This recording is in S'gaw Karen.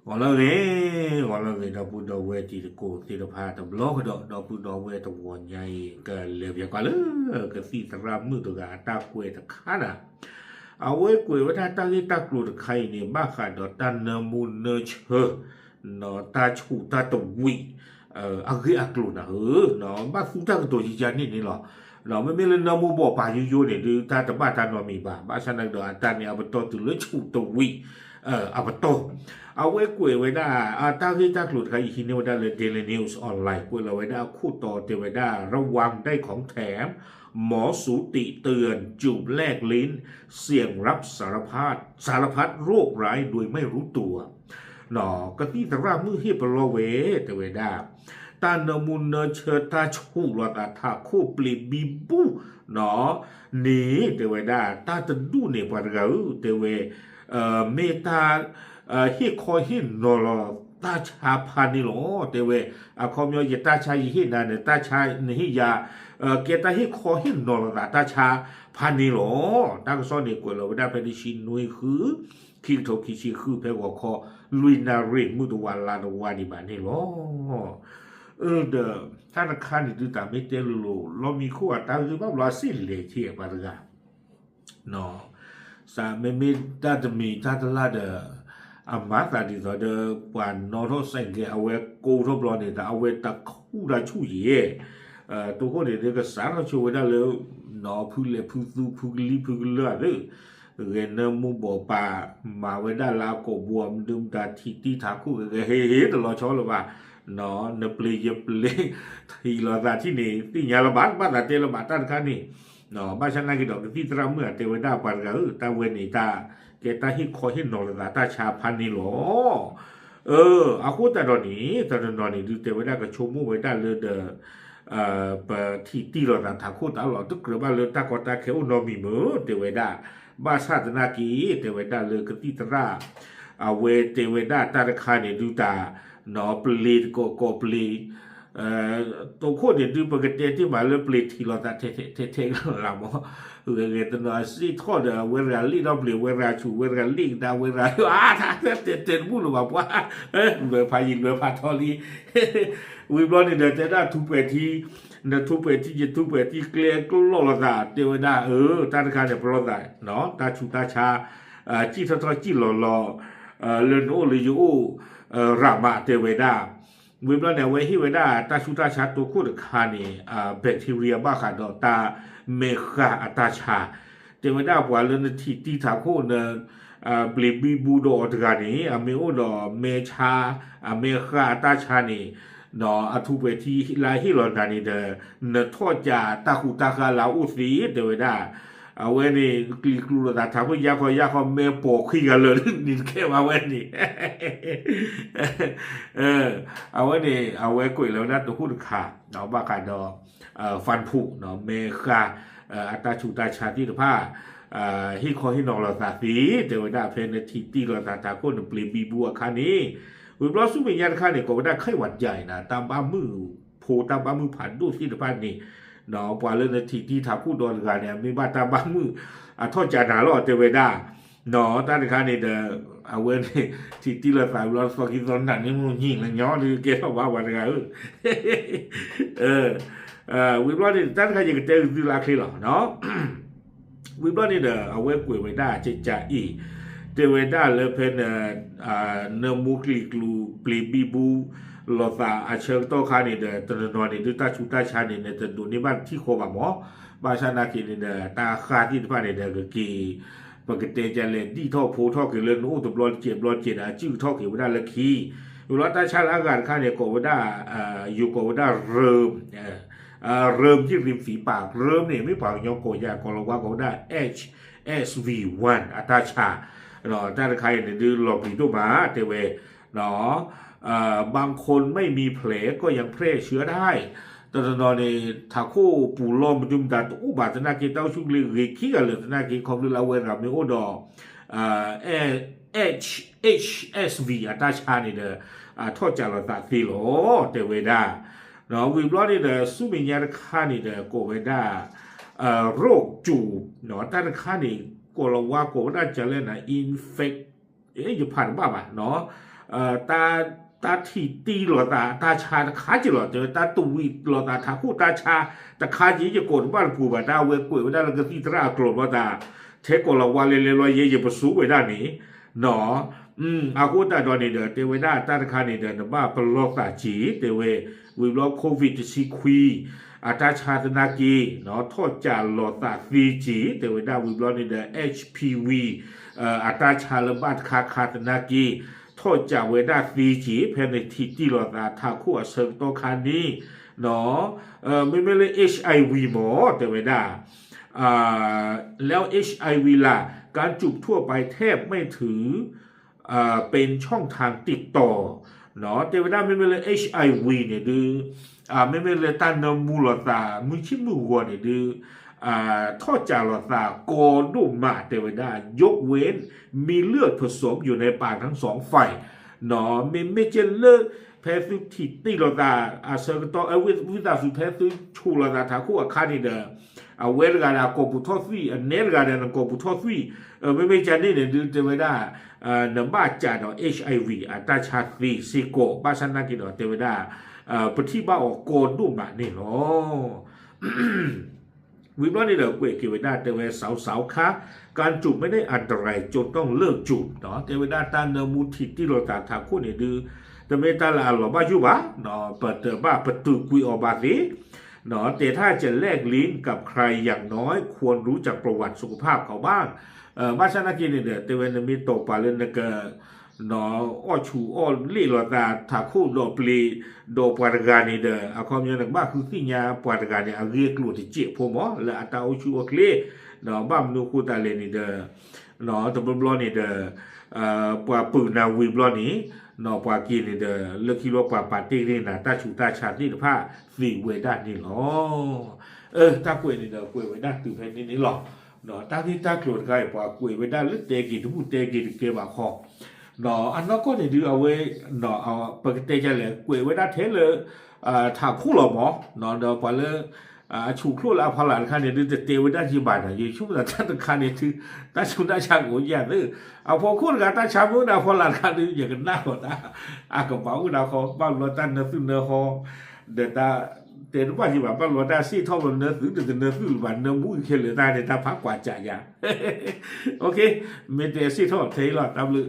ဂီၤလၢအဂ့ၤ, ဂီၤလၢအဂ့ၤ ဒီပုၢ်ဒီဝဲၢ်တံၤသကိးသ့ၣ်တဖၣ်တဘျီကဒီး, ဒီပုၢ်ဒီဝဲၢ်တဂီၤညါအံၤ ကလဲၤပၠးကွၢ်လၢ ကသံၣ်သရၣ်မုၣ်တဂၤအတၢ်ကွဲးတခါနၤ, အဝဲကွဲးဝဲဒၣ်တၢ်ဂ့ၢ်တၢ်ကျိၤတခါအံၤန့ၣ် ဘၣ်ဃးဒီးတၢ်နၢမူနၢဆၢ တၢ်ဆူးတၢ်တဝံး အဂ့ၢ်အကျိၤနၤဧၢ, ဘၣ်သူတၢ်ကတိၤယံၤယၤန့ၣ်န့ၣ်လီၤ. မ့မ့ၢ်လၢနၢမူဘိးပၤယိယိန့ၣ် ဒုးတၢ်တဘၣ်တၢ်နီတမံၤဘၣ်, ဘၣ်ဆၣ်သနာ်က့ဒီး အတၢ်န့ၣ်အပတီၢ်တုၤလၢဆူးတဝံး အပတီၢ်, အဝဲကွဲးဝဲဒၣ် အတၢ်ဂ့ၢ်တၢ်ကျိၤတခါအံၤ ဟံးန့ၢ်ဝဲဒၣ်လၢ Daily News Online ကွဲးလီၤဝဲဒၣ်အခိၣ်တီတဲဝဲဒၣ် ระวังได้ของแถม หมอสูติเตือน จูบแลบลิ้น เสี่ยงรับสารพัด สารพัดโรคร้ายโดยไม่รู้ตัว ကသံၣ်သရၣ်မုၣ်ဟ့ၣ်ပလီၢ်ဝဲ တဲဝဲဒၣ် တၢ်နၢမူနၢဆၢတၢ်ဆူးလိာ်သးထးခိၣ်ပျ့ၤဘံဘူ န့ၣ် တဲဝဲဒၣ် တၢ်တဒူၣ်န့ၣ် ပှၤတဂၤဧၢ တဲဝဲ မ့ၢ်တၢ် ဟ့ၣ်ခီဟ့ၣ်နီၤလီၤတၢ်ဆါဖးန့ၣ်လီၤ. တဲဝဲ အခီပညီ ယတၢ်ဆါယဟ့ၣ်နၤန့ၣ် တၢ်ဆါနဟ့ၣ်ယၤ ကဲတၢ်ဟ့ၣ်ခီဟ့ၣ်နီၤလိာ်သးတၢ်ဆါဖးန့ၣ်လီၤ. တၢ်ကစီၣ်န့ၣ် ကွဲးလီၤဝဲဒၣ်ဖဲတဆံနွံဃု ခံကထိခံဆံဃု ဖဲဂီၤခီ လွံၢ်နၣ်ရံၣ် မုၢ်တဝးလါတဝါဒံးဘၣ်န့ၣ်လီၤ. ဒီး တၢ်တခါန့ၣ် ဒုးတၢ်မ့ၢ်တဲလိၤလိၤ လီမံၤခိၣ်အတၢ်ဂ့ၢ်ဘၣ်ဘျီအစ့ၣ်လဲၤထံၣ်ပှၤတဂၤ စးမ့မ့ၢ်တၢ်တမံၤတၢ်တလၢ်ဒီး အမၤသးဒ်သိးဒီး ပှၤနီၣ်ထီၣ်စဲးကဲ အဝဲကိးထီၣ်ဘျီန့ၣ် တၢ်အဝဲတၢ်ခူၣ်တၢ်ဆူၣ်ယဲၢ် တိခိၣ်န့ၣ်ဒီး ကစးထီၣ်ဆိဝဲဒၣ်လၢ ဖုလဲၤဖုသူ ဖုကလံၤဖုကလၢာ်သ့ ဂဲၤနၢမူဘိးပၤ မၤဝဲဒၣ်လၢအကိာ်ဘိ မဒုမတၤထံၣ်တံၢ်ထးခိၣ်ဂဲၤဂဲၤ ဟ့ၣ်ဟ့ၣ်တလီၤဆီလၢၤဘၣ် နပျ့ၤယပျ့ၤ ထံၣ်လိာ်သးထံၣ်န့ၣ် သ့ၣ်ညါလၢၤဘၣ် ဘၣ်သးတဲလၢၤဘၣ်တၢ်တခါန့ၣ် ဘၣ်ဆၣ်နာ်က့ဒီး ကသံၣ်သရၣ်မုၣ်အတဲဝဲဒၣ်ပှၤတဂၤဧၢ တၢ်ဝဲန့ၣ်တၢ် ကဲတၢ်ဟ့ၣ်ခီဟ့ၣ်နီၤလိာ်သးတၢ်ဆါဖးန့ၣ်လီၤ. အဃိသတးဒီးန့ၣ် တနီၤနီၤန့ၣ် ဒုးတဲဝဲဒၣ်ကဆိကမိၣ်ဝဲဒၣ်လၢဒီး ပထံၣ်တံၢ်လိာ်သးထးခိၣ်တၢ်လီၤ တကြၢးဘၣ်လၢတၢ်ကီတၢ်ခဲအိၣ်နီတမံၤမ့ၢ် တဲဝဲဒၣ် ဘၣ်ဆၣ်သနာ်က့ တဲဝဲဒၣ်လၢကသံၣ်သရၣ် အဝဲတဲဝဲဒၣ်တၢ်တခါန့ၣ် ဒုးတၢ် ပျ့ၤတကိးကိးပျ့ၤ တိခိၣ်န့ၣ် ဒုးပကတဲတ့ၢ်မးလၢပျ့ၤထံၣ်လိာ်သးထဲထဲထဲထဲလီၤမး ဂဲၤဂဲၤတနီၤစ့ၢ်ထီၣ်ဒီး အဝဲတဂၤလ့ၣ်ထီၣ်ပျ့ၤ အဝဲတဂၤဆူၣ် အဝဲတဂၤလ့ၣ်ကဒါ အဝဲတဂၤ အါတၢ်တဲတဲတဘူၣ်လၢၤဘၣ်ပှၤ လွဲဖးယံာ်လွဲဖးထီလံ ဝံၤဘျီန့ၣ်ဒီး တဲဒၣ်ထူးပှဲၤထံ နထူးပှဲၤထံ ယထူးပှဲၤထံ ကျဲကျိလီၤလိာ်သး တဲဝဲဒၣ် အၢ တၢ်တခါန့ၣ် ပလီၢ်သး တၢ်ဆူးတၢ်ဆါ စံၣ်ထီၣ်ထီၣ်စံၣ်လီၤလီၤ လၢနအိၣ်လၢယအိၣ် ရၣ်မး တဲဝဲဒၣ် ဝံၤဘျီန့ၣ် အဝဲဟ့ၣ်ဝဲဒၣ်တၢ်ဆူးတၢ်ဆါတိခိၣ်တခါန့ၣ် bacteria ဘၣ်ဃးဒီးတၢ်မဲာ်ဃါအတၢ်ဆါ တဲဝဲဒၣ်ပှၤလၢနထံၣ်တံၢ်ထးခိၣ်န ပျ့ၤဘံဘူဒီးအီၤတဂၤန့ၣ် အမ့ၢ်အိၣ်ဒီးမဲာ်ဆါ အမဲာ်ဃါအတၢ်ဆါန့ၣ် အထူးပှဲၤထံလၢဟ့ၣ်လီၤနၤန့ၣ်ဒီး နထီၣ်ကးတၢ်ဃူတၢ်ဃါလၢအအိၣ်သ့ တဲဝဲဒၣ် အဝဲန့ၣ် ကျံၤကျူလိာ်သးထးခိၣ်ယါခီယါခီ မဲာ်ပိာ်ခွံဂၤလၢာ်န့ၣ်တကဲဘၣ်ဝဲန့ၣ် အဝဲန့ၣ် အဝဲကွဲးလီၤဝဲဒၣ်တိခိၣ်တခါ ဘၣ်ဃးဒီး ဖၣ်ဖူၣ် မဲာ်ဃါ အတၢ်ဆူးတၢ်ဆါသ့ၣ်တဖၣ် ဟ့ၣ်ခီဟ့ၣ်နီၤလိာ်သးသ့ တဲဝဲဒၣ်ဖဲနထံၣ်တံၢ်လိာ်သးထးခိၣ် နပျ့ၤဘံဘူအခါန့ၣ် ဝံၤဘျီဆူမဲာ်ညါတခါန့ၣ် ကိးဝဲဒၣ် ไข้หวัดใหญ่ န့ၣ် တၢ်ဘၣ်မုၢ်ဖိတၢ်ဘၣ်မုၢ်ဖးဒိၣ်သ့ၣ်တဖၣ်န့ၣ် ပှၤလၢနထံၣ်တံၢ်ထးခိၣ်ဒီးတဂၤန့ၣ် အမ့ၢ်ဘၣ်တၢ်ဘၣ်မုၢ်အထီၣ်ကးနၤလီၤ တဲဝဲဒၣ် တၢ်တခါန့ၣ်ဒီး အဝဲန့ၣ် ထံၣ်တံၢ်လိာ်သးဘျီ သီခံသီနၤန့ၣ်မ့ၢ်ညံၣ်လၢညီဒုးကဲထီၣ်ဘၣ်ပှၤတဂၤဧၢ ဝံၤဘျီန့ၣ် တၢ်တခါယကတဲဂ့ၤသုလၢအချ့လီၤ ဝံၤဘျီန့ၣ်ဒီး အဝဲကွဲးဝဲဒၣ်ကကးအံၤ တဲဝဲဒၣ်လၢဖဲန နၢမူကျံၤကျူ ပျ့ၤဘံဘူ လိာ်သးအဆၢကတီၢ်ခါန့ၣ်ဒီး တနီၤနီၤန့ၣ် ဒုးတၢ်ဆူးတၢ်ဆါန့ၣ် နတဒိးန့ၢ်ဘၣ်တထံၣ်ဃီဘၣ်မး ဘၣ်ဆၣ်နာ်က့န့ၣ်ဒီး တၢ်ဃါသ့ၣ်တဖၣ်န့ၣ်ဒီး ကက့ၤ ပကတဲကလဲၣ် ဒံၣ်ထီၣ်ဖိထီၣ်က့ၤလၢနအိၣ်တဘျီတကဲးဘျီတကဲးန့ၣ် အစုကထီၣ်က့ၤဝဲဒၣ်လၢခံ ဝံၤဘျီတၢ်ဆါလၢအဂၤတခါန့ၣ် ကိးဝဲဒၣ် ယိၤကိးဝဲဒၣ် ရၢမ် เริ่มที่ริมฝีปาก ရၢမ်န့ၣ် မ့ၢ်ပှၤကညီကိးယၤ ကိးလီၤဝါကိးဝဲဒၣ် เอชเอชวีวัน အတၢ်ဆါ တၢ်တခါအံၤန့ၣ် ဒုးလီၤပျံၤဒိၣ်မး တဲဝဲ บางคนไม่มีแผลก็ยังแพร่เชื้อได้ တနီၤနီၤန့ၣ် ထးခိၣ်ပူၤလီၢ်မဒုမတၤတအိၣ်ဘၣ်သနာ်က့ တၢ်အိၣ်ဆူၣ်အိၣ်ချ့ဂ့ၤခံဂၤလၢာ်သနာ်က့ ခီဖျိလၢအဝဲတဂၤမ့ၢ်အိၣ်ဒီး H H S V အတၢ်ဆါန့ၣ်ဒီး အထီၣ်ကးလိာ်သးသ့လီၤ တဲဝဲဒၣ် ဝံၤဘျီန့ၣ်ဒီး ဆူမဲာ်ညါတခါန့ၣ်ဒီး ကိးဝဲဒၣ် โรคจูบ တၢ်တခါန့ၣ် ကိးလီၤဝါကိးဝဲဒၣ်ကလဲၣ်နၤ infect ယဖးတဘၣ်ဘၣ်နီၤ တၢ်ထံၣ်တံၢ်လိာ်သးတၢ်ဆါတခါက့ၤလီၤ တဲဝဲ တၢ်တဝံၤလိာ်သးထးခိၣ်တၢ်ဆါတခါက့ၤ ယကိးတဘၣ်တပူၤဘၣ် တၢ်အဝဲကွဲးဝဲဒၣ်လၢကသံၣ်သရၣ်အကျိာ်ဘျီတၢ် ထဲကိးလီၤဝါလဲလဲဘျီ ယဲယပစိဝဲဒၣ်န့ၣ် အဃိသတးဒီးန့ၣ်ဒီး တဲဝဲဒၣ်တၢ်တခါန့ၣ်ဒီး နဘၣ်ပလီၢ်သးက့ၤ တဲဝဲ ဝံၤဘျီ COVID တဆံခွံ အတၢ်ဆါသနာ်က့ ထီၣ်ကးလိာ်သးသ့က့ၤ တဲဝဲဒၣ်ဝံၤဘျီန့ၣ်ဒီး H P V အတၢ်ဆါလၢဘၣ်တခါခါသနာ်က့ ထီၣ်ကးဝဲဒၣ်သ့က့ၤ ဖဲန့ၣ်ထံၣ်တံၢ်လိာ်သးထးခိၣ်အဆၢကတီၢ်ခါန့ၣ် မ့မ့ၢ်လၢ H I V မ့ၢ် တဲဝဲဒၣ် แล้ว H I V ล่ะ การจุบทั่วไปแทบไม่ถือ เป็นช่องทางติดต่อ တဲဝဲဒၣ်မ့မ့ၢ်လၢ H I V န့ၣ်ဒုး မ့မ့ၢ်လၢတၢ်နၢမူလိာ်သး မုၢ်ဆ့ၣ်မုၢ်ဂီၤန့ၣ်ဒုး ထီၣ်ကးလိာ်သးကီဒိၣ်မး တဲဝဲဒၣ် ยกเว้นมีเลือดผสมอยู่ในปากทั้งสองฝ่าย မ့မ့ၢ်ကဲလၢ ဖဲသုထံၣ်တံၢ်လိာ်သး အဆၢကတီၢ် ဝံသးစူၤဖဲသုဆူးလိာ်သးထးခိၣ်အခါန့ၣ်ဒီး အဝဲတဂၤဒီးအကိာ်ပူၤထီၣ်သွံၣ် အနဲတဂၤဒီးနကိာ်ပူၤထီၣ်သွံၣ် မ့မ့ၢ်ကန့ၣ်န့ၣ်ဒုး တဲဝဲဒၣ် နဘၣ်ကးဒီး H I V အတၢ်ဆါသ့စ့ၢ်ကီး ဘၣ်ဆၣ်နာ်က့ဒီး တဲဝဲဒၣ် ပထံၣ်ဘၣ်အီၤကီဒိၣ်မးန့ၣ်လီၤ. ဝံၤဘျီန့ၣ်ဒီးကွဲးက့ၤဝဲဒၣ်တဲဝဲ สาวๆ คะ การจุบไม่ได้อันตรายจนต้องเลิกจุบ တဲဝဲဒၣ် တၢ်နၢမူထံၣ်တံၢ်လိာ်သးထးခိၣ်န့ၣ်ဒုး တမ့ၢ်တၢ်လၢအလီၤဘၣ်ယိၣ်ဘၣ် ပတဘၣ်ပတုာ်ကွံာ်အီၤဘၣ်သ့ แต่ถ้าจะแลกลิ้นกับใครอย่างน้อยควรรู้จักประวัติสุขภาพเขาบ้าง ဘၣ်ဆၣ်နာ်က့န့ၣ်ဒီး တဲဝဲနမ့ၢ်တီၢ်ပာ်လၢနက အီၣ်ဆူၣ်အီၣ်လ့ၣ်လိာ်သးထးခိၣ်ဒီးပျ့ၤ ဒီးပှၤတဂၤန့ၣ်ဒီး အခီပညီနကဘၣ်ဃုသ့ၣ်ညါပှၤတဂၤန့ၣ် အဂ့ၢ်အကျိၤတစဲးဖိမး လၢအတၢ်အိၣ်ဆူၣ်အိၣ်ချ့ ဘၣ်မနုၤအဃိသတးလဲၣ်န့ၣ်ဒီး တဘျီဘျီန့ၣ်ဒီး ပှၤပုၢ်နၤဝံၤဘျီန့ၣ် ပှၤက့ၤန့ၣ်ဒီး လၢခံလီၤပှၤပာ်တ့ၢ်က့ၤနၤ တၢ်ဆူးတၢ်ဆါသ့ၣ်တဖၣ်သ့ဝဲဒၣ်န့ၣ်လီၤ. တၢ်ကွဲးန့ၣ်ဒီးကွဲးဝဲဒၣ်တုၤဖဲန့ၣ်န့ၣ်လီၤ. တၢ်ဂ့ၢ်တၢ်ကျိၤတခါအံၤ ပှၤကွဲးဝဲဒၣ်လၢတဲက့ၤတဘူၣ်တဲက့ၤတကဲဘၣ်ဃီ အနီၢ်ကီၢ်န့ၣ်ဒုးအဝဲ ပကတဲဒ်လဲၣ် ကွဲးဝဲဒၣ်ထဲလၢ ထးခိၣ်လီၤမး ဒီးပှၤလၢ အဆူၣ်ချိၣ်လၢအဖီလာ်တခါန့ၣ်ဒုး တတဲဝဲဒၣ်ယဘၣ်နီၤ ယဆိကမိၣ်သးတၢ်တခါန့ၣ်ဒုး တၢ်ဆူးတၢ်ဆါကအိၣ်ယၤသ့ အဖီခိၣ်တဂၤတၢ်ဆါမ့ၢ်အိၣ်ဒီးအဖီလာ်တခါဒုး ယကနၣ်လီၤတၢ် အကဘၣ်အိၣ်ဒၣ်ဃီ ဘၣ်ဘျီတၢ်နၢသုနၢဃီ ဒီးတၢ် တဲတဘၣ်ယဘၣ် ဘၣ်ဘျီတၢ်စံၣ်ထီၣ်ဘျီနၢသုဒီးတနၢသုလၢၤဘၣ် နၢမူခဲလၢာ်တၢ်န့ၣ် တၢ်ဖးကွၢ်စးယၤ မ့ၢ်တဲစံၣ်ထီၣ်ထဲအံၤလီၤ တၢ်ဘျုး